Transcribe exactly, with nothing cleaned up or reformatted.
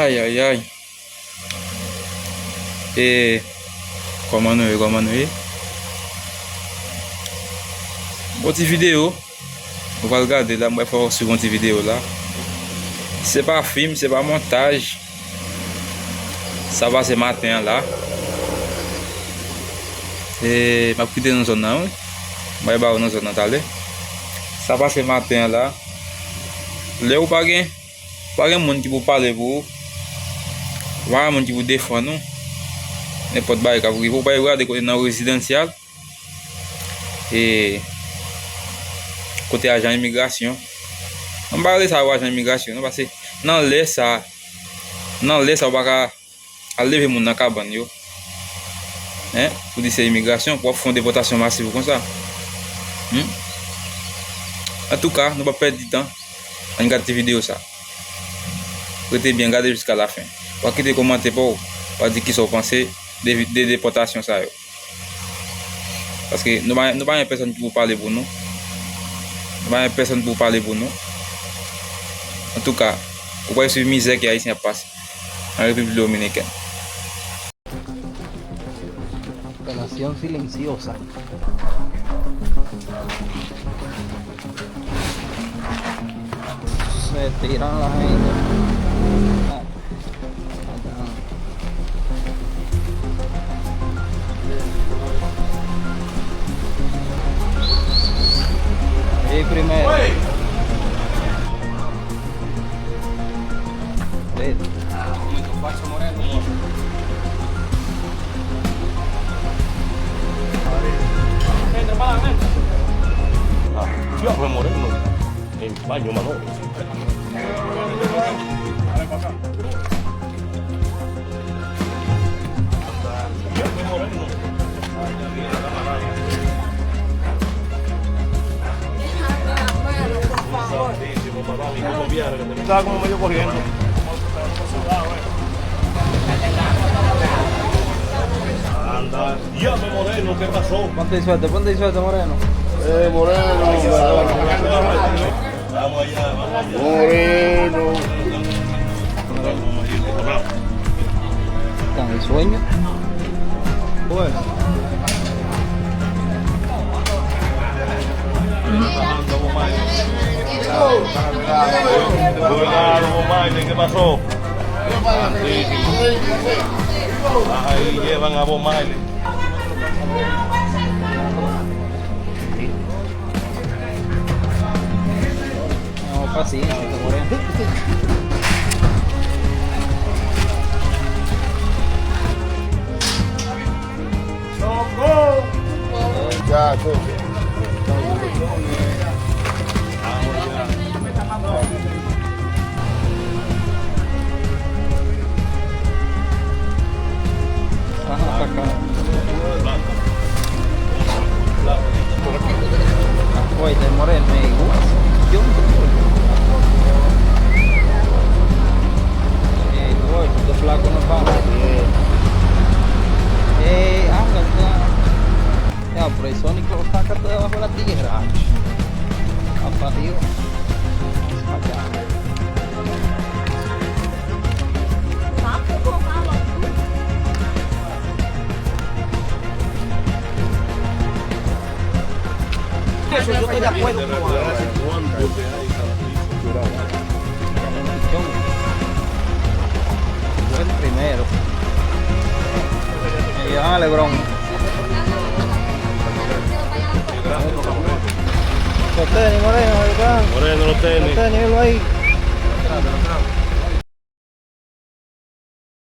Ay, ay, ay. E, kòman nou ye, kòman nou ye? Bon ti videyo. Ou pral gade la, mwen fè w swiv yon ti videyo la. Se pa fim, se pa montaj. Sa pase maten an la. E, m ap kite nan zòn nan, wi. Mwen ba ou nan zòn nan talè. Sa pase maten an la. Lè ou pa gen, pa gen moun ki pou pale pou ou. Pa gen moun ki pou defann ou. Nenpòt bagay k ap rive. Ou pa gade kote nan rezidansyal. E kote ajan imigrasyon. Ann pa rele sa yo ajan imigrasyon, non, paske nan lè sa, nan lè sa, ou pa ka al leve moun nan kabann yo. Hein? Pou di se imigrasyon, pou w ap fè yon depòtasyon masiv konsa. Hmm? Antouka, nou p ap pèdi tan. Ann gade ti videyo sa. Rete byen, gade jiska lafen. W a kite kòmantè pa w, w a di kisa w panse de, de depòtasyon sa yo. Paske nou pa, nou pa gen pèsòn ki pou pale pou nou. Nou pa gen pèsòn pou pale pou nou. Antouka, ou pral swiv mizè ke Ayisyen ap pase nan Repiblik Dominikèn. Relación silenciosa. Se tiran la gente. Y primero. Ven. Ah, diablo, moreno. En baño, mano. Estaba como medio corriendo. Anda, diablo, Moreno, ¿qué pasó? Ponte suerte, ponte suerte, Moreno. Eh, Moreno. Moreno. Está de sueño. Bueno. Cuidado, Bob Marley, ¿qué pasó? Ahí llevan a Bob Marley. No, paciencia, moreno. Ajá, pa acá. Oye, te moreno, ey, what? Yo, ey, boy, tú estás flaco, no pa. Ey, anda, anda. Ya, por eso ni que lo saca todo debajo de la tierra. Papá Dios. Vamos para acá. Eso, yo estoy de acuerdo con... Fue el primero. Me llevan a Lebron. Los tenis, Moreno, ahí está. Moreno, los tenis. Los tenis, míralo ahí.